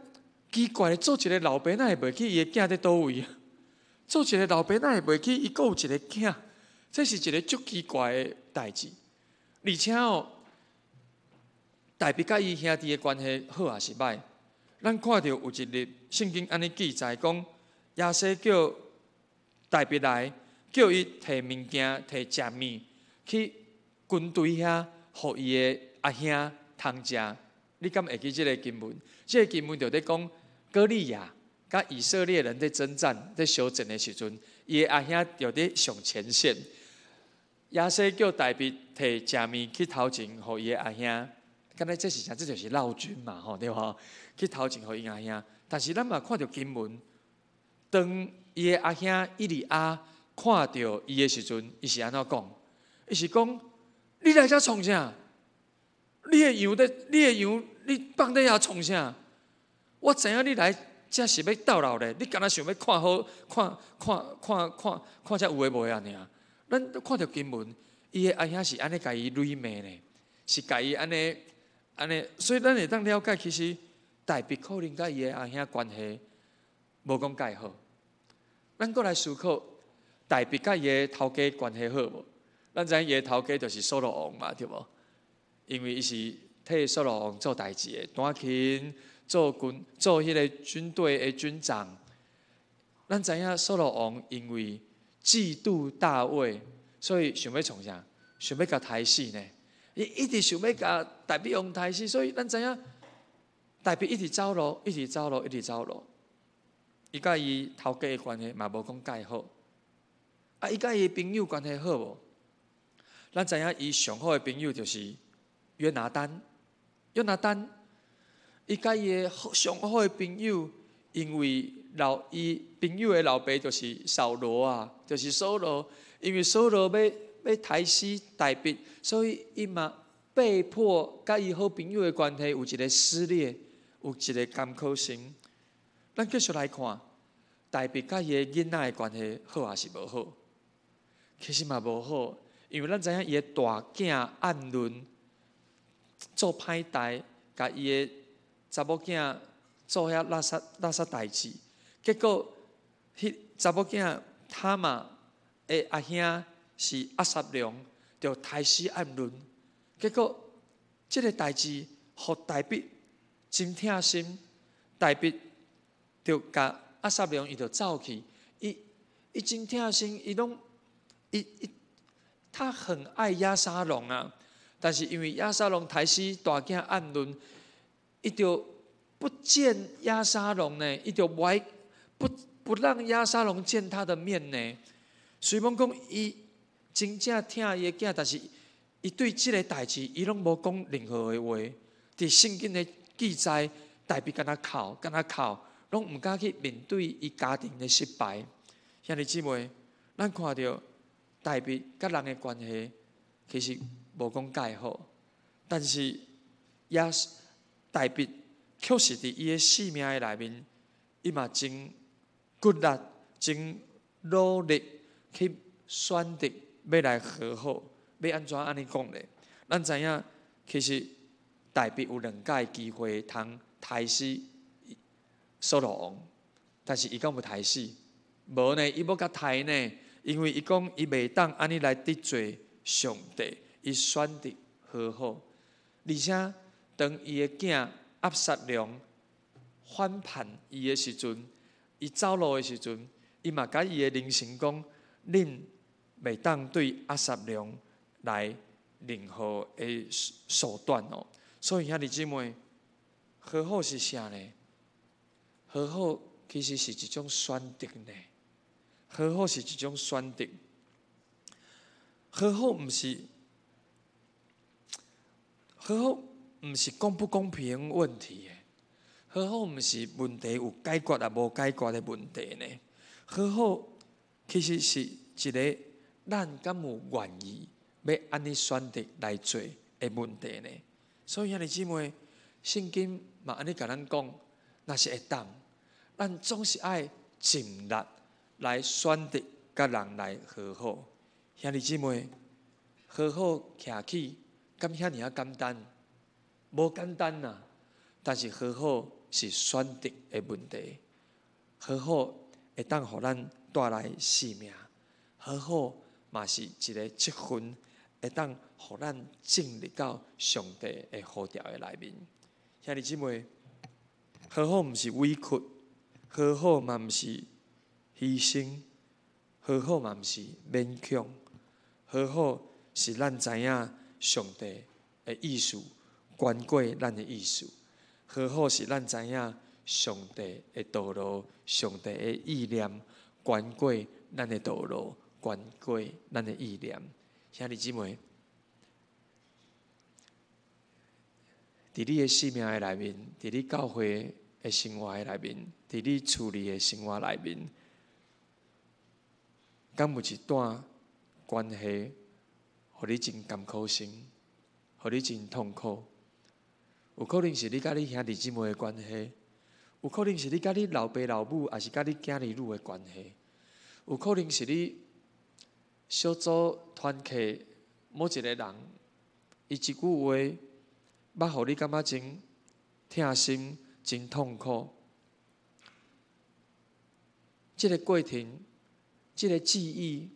奇怪，做一个老爸，哪會袂記伊的囝佇佗位？做一个老爸，哪會袂記伊閣有一个囝？這是一个足奇怪的代誌。而且哦，大衛佮伊兄弟的關係好抑是䆀？咱看著有一日聖經按呢記載講，耶西叫大衛來，叫伊提物件、提食物去軍隊遐，予伊的阿兄通食。你敢會記這个經文？這个經文就佇講歌利亞佮以色列人佇征戰、佇相戰的時陣，伊的阿兄就佇上前線。耶西叫大衛提食物去頭前，予伊的阿兄。敢若這是啥？這就是勞軍嘛，吼對無？去頭前予伊阿兄。但是咱嘛看著經文，當伊的阿兄以利押看著伊的時陣，伊是按怎講？伊是講：你來遮創啥？你的羊佇，你的羊，你放佇遐創啥？我知影你來遮是欲鬥鬧咧，你敢若想欲看好，看看看看看遮有的無的爾。咱看著經文，伊的阿兄是按呢共伊擂罵呢，是共伊按呢按呢，所以咱會當了解，其實大衛可能佮伊的阿兄關係無講蓋好。咱閣來思考，大衛佮伊的頭家關係好無？咱知影伊的頭家就是掃羅王嘛，對無？因為伊是替掃羅王做代誌的，彈琴做軍做彼個軍隊的軍長。咱知影掃羅王因為嫉妒大衛，所以想欲創啥？想欲共刣死呢？伊一直想欲共大衛王刣死，所以咱知影大衛一直走路，一直走路，一直走路。伊佮伊頭家的關係嘛無講蓋好。啊，伊佮伊朋友關係好無？咱知影伊上好的朋友就是約拿單。約拿單，伊佮伊的上好的朋友，因為老伊朋友的老爸就是掃羅啊，就是掃羅。因為掃羅欲刣死大衛，所以伊嘛被迫佮伊好朋友的關係有一个撕裂，有一个艱苦心。咱繼續來看，大衛佮伊的囡仔的關係好抑是無好？其實嘛無好，因為咱知影伊的大囝暗倫做歹代，共伊的查某囝做遐垃圾垃圾代誌，結果彼查某囝他瑪的阿兄是押沙龍，就刣死暗倫。結果這个代誌予大衛真疼心，大衛就共押沙龍伊就走去，伊真疼心，伊攏伊伊他很愛押沙龍啊，但是因為押沙龍刣死大囝暗倫，伊就不不見押沙龍呢，伊就無愛不讓押沙龍見他的面呢。雖罔講伊真正疼伊的囝，但是伊對這个代誌，伊攏無講任何的話。佇聖經的記載，大衛敢若哭，敢若哭，攏毋敢去面對伊家庭的失敗。兄弟姊妹，咱看著大衛佮人的關係，其實無講蓋好，但是也大衛確實佇伊的性命的內面，伊嘛真骨力、真努力去選擇欲來和好，欲按怎按呢講咧？咱知影，其實大衛有兩擺機會通刣死掃羅王，但是伊敢有刣死？無呢，伊無共刣呢，因為伊講伊袂當按呢來得罪上帝，伊選擇和好。而且當伊的囝押沙龍反叛伊的時陣，伊走路的時陣，伊嘛共伊的人臣講：恁袂當對押沙龍來任何的手段哦。所以兄弟姊妹，和好是啥呢？和好其實是一種選擇呢。和好是一種選擇。和好毋是和好，毋是公不公平問題的。和好毋是問題有解決抑無解決的問題呢。和好其實是一个咱敢有願意欲按呢選擇來做的問題呢。所以兄弟姊妹，聖經嘛按呢共咱講，若是會當，咱總是愛盡力來選擇佮人來和好。兄弟姊妹，和好徛起，敢遐爾仔簡單？無簡單啊！但是和好是選擇的問題，和好會當予咱帶來性命，和好嘛是一个積分，會當予咱進入到上帝的呼召的內面。兄弟姊妹，和好毋是委屈，和好嘛毋是犧牲，和好嘛毋是勉強，和好是咱知影上帝的意思，懸過咱的意思。和好是咱知影上帝的道路，上帝的意念，懸過咱的道路，懸過咱的意念。兄弟姊妹，佇你的生命的內面，佇你教會的生活的內面，佇你厝裡的生活內面，敢有一段關係，予你真艱苦心，予你真痛苦？有可能是你佮你兄弟姊妹的關係，有可能是你佮你老爸老母，抑是佮你囝兒女的關係，有可能是你小組團契某一个人，伊一句話，捌予你感覺真疼心、真痛苦。這个過程，這个記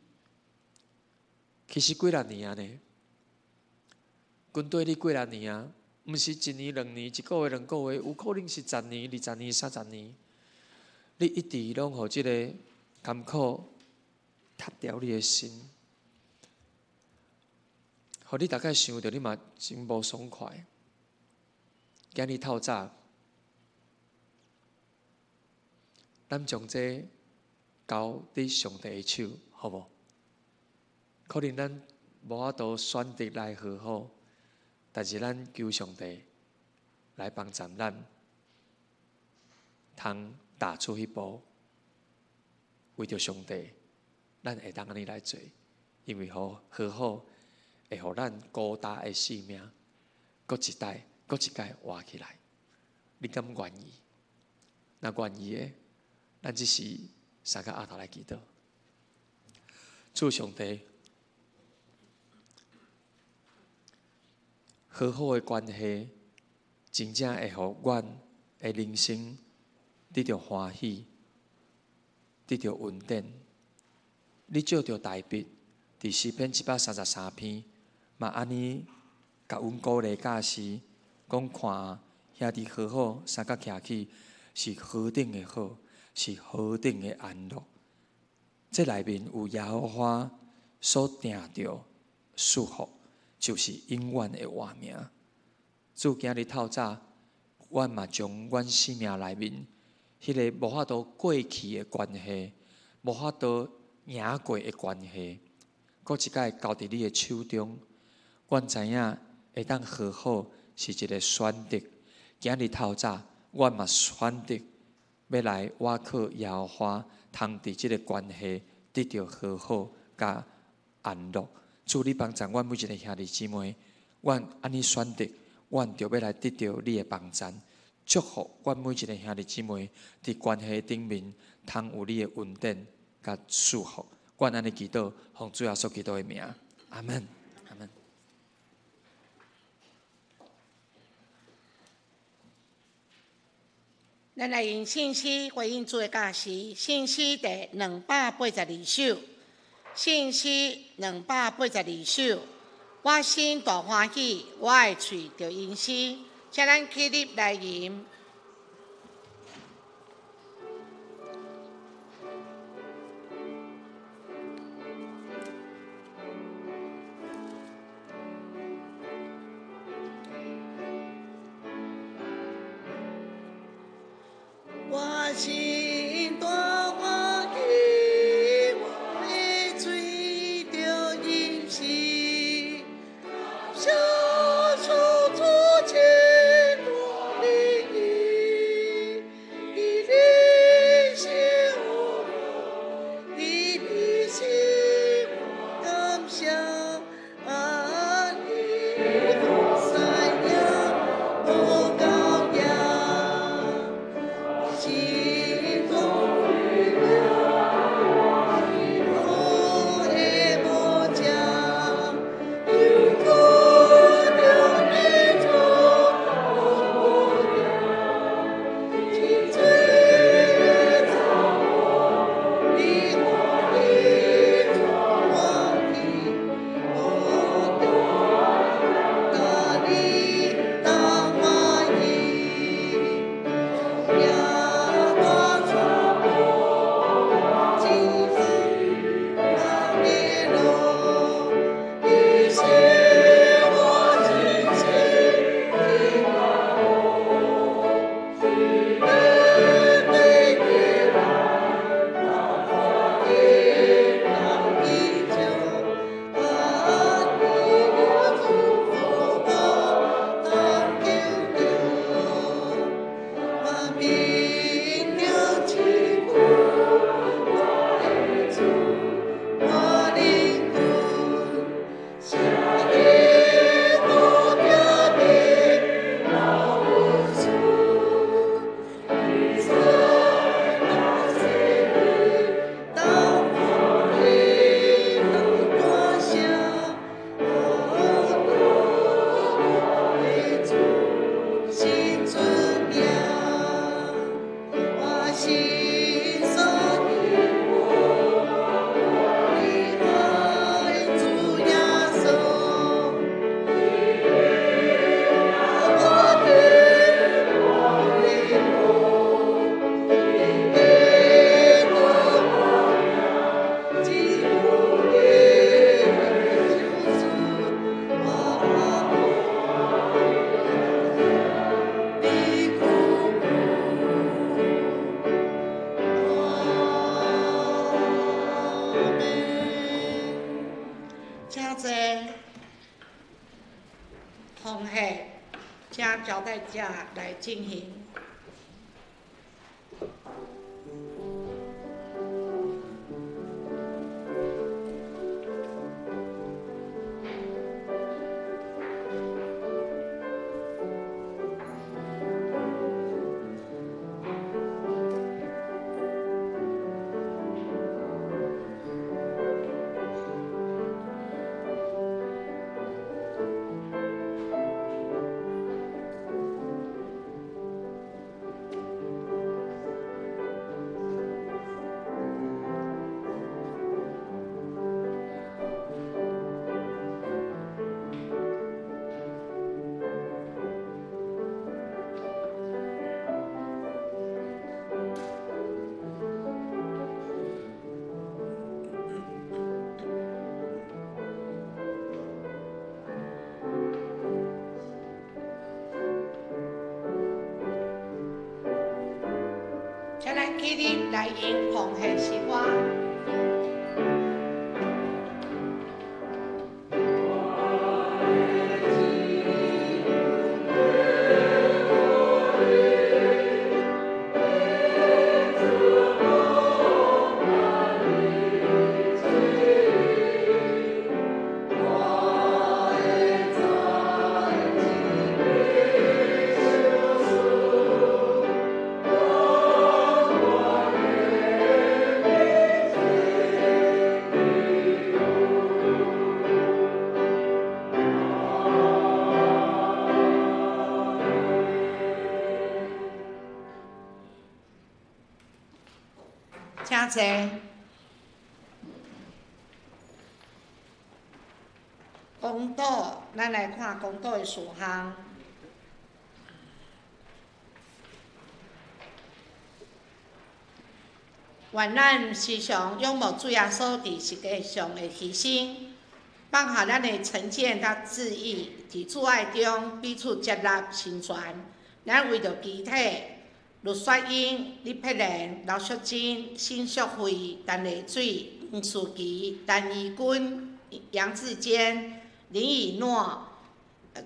憶，其實幾若年啊呢？跟綴你幾若年啊？毋是一年、兩年、一个月、兩个月，有可能是十年、二十年、三十年。你一直攏予這个艱苦塌掉你的心，予你逐擺想著，你嘛真無爽快。今日透早，咱將這交佇上帝的手，好無？可能咱無法度選擇來和好，但是咱求上帝來幫助咱，通踏出彼步，為著上帝，咱會當按呢來做，因為和好會予咱孤單的性命，閣一代、閣一擺活起來。你敢願意？若願意的，咱這時三個阿頭來祈禱，主上帝，和好的關係，真正會予阮的人生得著歡喜，得著穩定。你借著大衛佇詩篇133篇，嘛按呢共阮鼓勵教示，講看兄弟和好，相佮徛起是何等的好，是何等的安樂。這內面有耶和華所定著祝福，就是永遠的活命。主今日透早，
阮嘛將阮生命內面彼个無法度過去的關係，無法度贏過的關係，閣一擺交佇你的手中。阮知影會當和好是一个選擇。今日透早，阮嘛選擇欲來倚靠耶和華，通佇這个關係得著和好佮安樂。主，你幫贊阮每一个兄弟姊妹，阮按呢選擇，阮就欲來得著你的幫贊，祝福阮每一个兄弟姊妹佇關係頂面，通有你的恩典佮祝福。阮按呢祈禱，奉主耶穌基督的名，阿門，阿門。
咱來用信詩回應主的教示，信詩第282首，信詩282首。我心大歡喜，我的喙著吟詩，請咱起立來吟。我心大歡喜，我的喙著吟詩，感謝主千多的恩，伊憐惜我，伊憐惜我，感謝你牧羊無羔羊。心中我的牧者，又看著你主牧羊，真濟草你我的主我的我的大你大歡喜。耶大傳播，真光的路，你是我真心的是你的人，我的人依旧，你祝福我当救救。我明了这句，我的主，我靈魂，啥个好聽的老主，你在那西当風的当大聲，我的主心出名。我心所希望，你愛主耶穌，我的我的我，你的我，只有你就是我。你苦阿們。請坐，奉獻，請交代者來進行。起立来用奉献诗歌。请坐。公道，咱来看公道的事项。愿咱时常仰慕主耶稣伫十架上的牺牲，放下咱的成见佮志意，伫主爱中彼此接纳成全。咱为著肢体。陆雪英、李佩莲、刘淑珍、辛淑慧、陈丽水、黄淑琪、陈怡君、杨志坚、林以诺、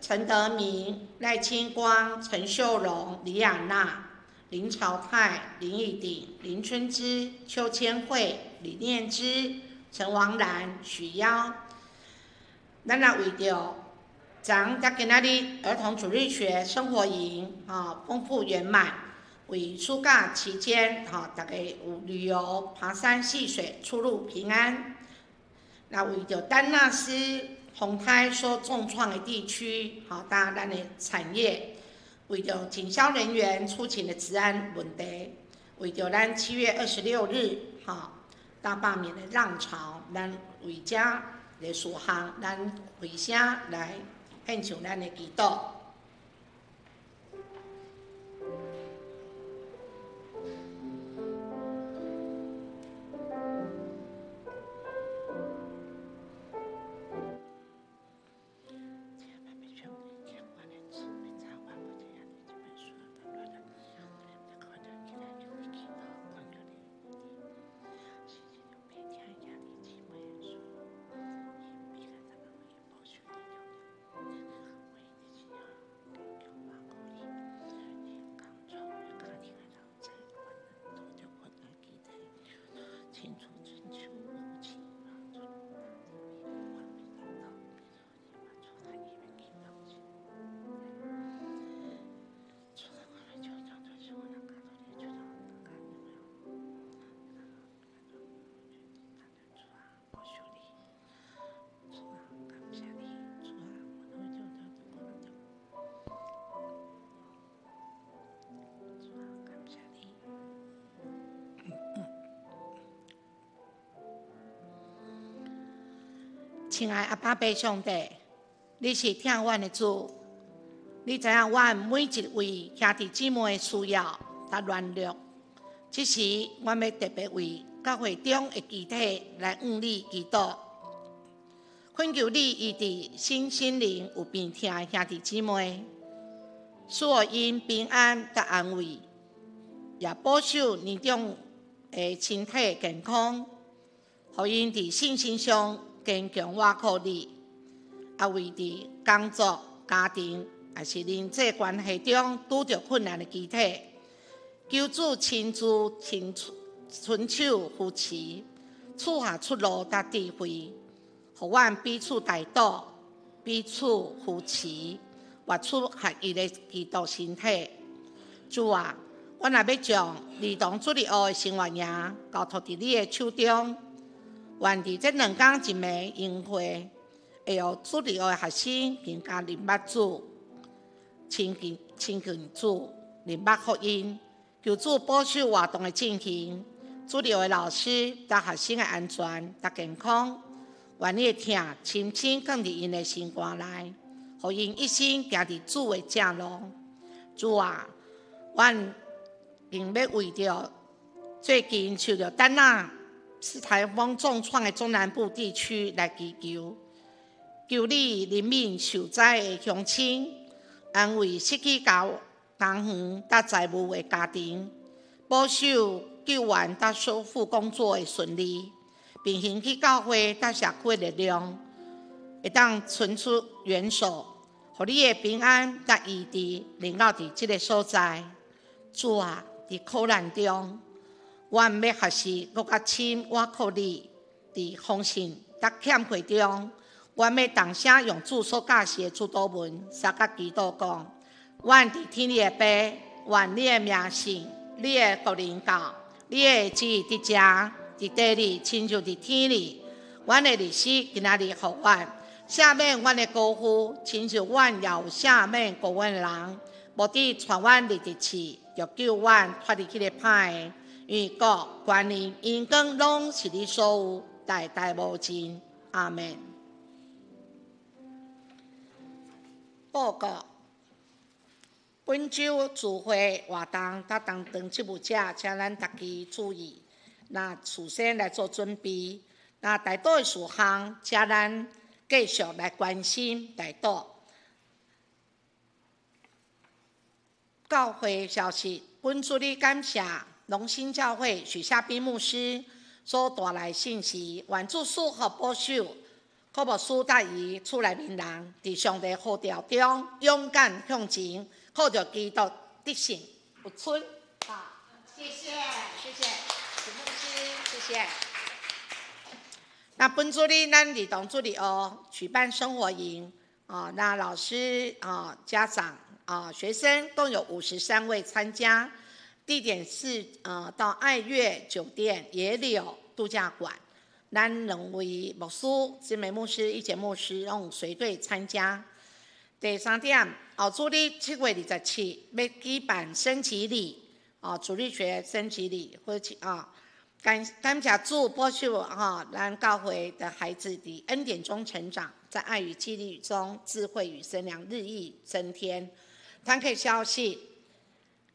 陈德明、赖清光、陈秀荣、李亚娜、林朝泰、林义鼎、林春枝、邱千惠、李念之、陈王兰、许妖。咱也为著昨昏今仔日儿童主日学生活营，丰富圆满。为暑假期间，大家有旅游、爬山、戏水，出入平安。那为著丹纳斯洪灾所重创的地区，搭咱的产业，为著警消人员出勤的治安问题，为著咱7月26日，大罢免的浪潮，咱为遮的事项，咱回声来献上咱的祈祷。亲爱阿爸父上帝，你是疼阮的主，你知影阮每一位兄弟姊妹的需要佮软弱。这时，阮欲特别为教会中的肢体来向你祈祷，恳求你医治身心灵有病痛的兄弟姊妹，赐予𪜶平安佮安慰，也保守年长的身体健康，予𪜶伫信心上坚强倚靠你，也为伫工作、家庭，抑是人际关系中拄著困难的肢体，求主亲自亲伸手扶持，赐下出路佮智慧，予阮彼此代祷、彼此扶持，活出合一的基督身体。主啊，阮也欲将儿童主日学的生活营交托伫你的手中。愿伫这2天一暝营会，会予主日学的学生更加认捌主，亲近主，认捌福音。求主保守活动的进行，主日学的老师佮学生的安全佮健康。愿你的疼深深藏伫𪜶的心肝内，予𪜶一生行伫主的正路。主啊，阮更欲为著最近受著丹那是台风重创的中南部地区来祈求，求你怜悯受灾的乡亲，安慰失去家园佮财物的家庭，保守救援佮修复工作的顺利，并兴起教会佮社区的力量，会当伸出援手，予你的平安佮医治临到伫这个所在。主啊，伫苦难中，阮欲学习阁较深倚靠你，伫丰盛佮欠缺中，阮欲同声用主所教示的主祷文，相佮祈祷讲：阮伫天里的父，愿你的名圣，你的国临到，你的旨意伫遮，伫地里，亲像伫天里。阮的日食今仔日予阮，赦免阮的过犯，亲像阮也有赦免过阮的人。无得带阮入伫试，著救阮脱离彼个歹的。因为国、权力、荣光拢是你所有，代代无尽。阿们。报告。本周聚会活动佮当堂职务者，请咱大家注意，那事先来做准备。那代祷的事项，请咱继续来关心代祷。教会消息，本主日感谢龙兴教会许夏斌牧师所带来信息，愿主赐福保守，柯牧师佮伊厝内面人，伫上帝呼召中勇敢向前，靠著基督得胜有春。好，谢谢，谢谢许牧师，谢谢。那本主日咱儿童主日学举办生活营啊，那老师啊、家长啊、学生共有53位参加，地点是到爱悦酒店野柳度假馆。咱两位牧师、金梅牧师、一杰牧师拢随队参加。第三点，后主日7月27欲举办升旗礼，主日学升旗礼，或者啊。感谢主保守哈，咱教会的孩子伫恩典中成长，在爱与激励中，智慧与身量日益增添。坦克消息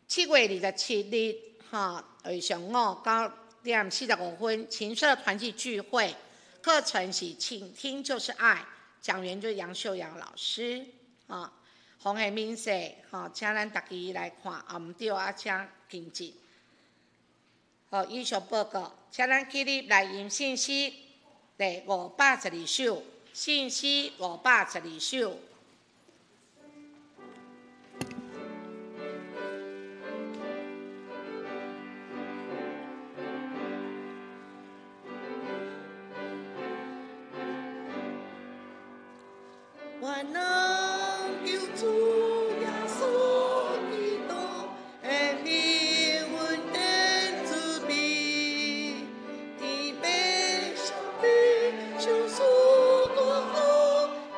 ，7月27日哈，上午9点45分，琴社团契聚会，课程是倾听就是爱，讲员就是杨秀阳老师啊，红黑明色哈，请咱大家来看啊，毋对啊，请跟进。好，以上报告，请咱起立来吟圣诗第512首，圣诗512首。愿人求主耶稣基督的名恩典慈悲，天父上帝赏赐大福，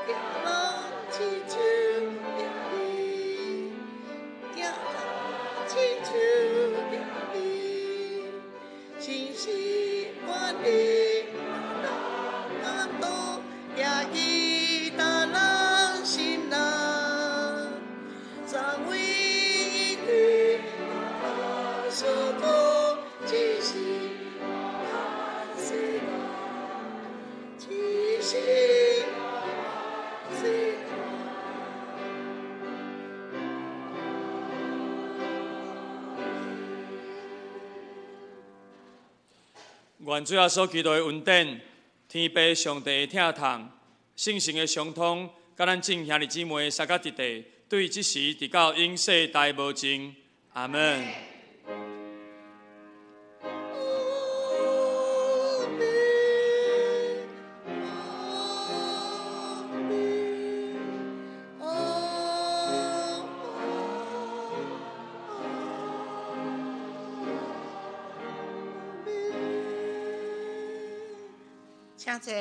疼人亲像疼你，疼人亲像疼你，真是愿意人感动，也记得人心内，昨为伊伫相托，只是叹世人，只是世人。
愿主耶稣基督的恩典、天父上帝的疼痛、圣神的相通，佮咱众兄弟姊妹相佮伫地，对这时直到永世代无尽。阿们。
请坐。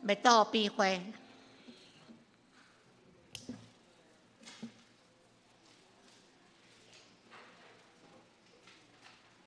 欲倒變花。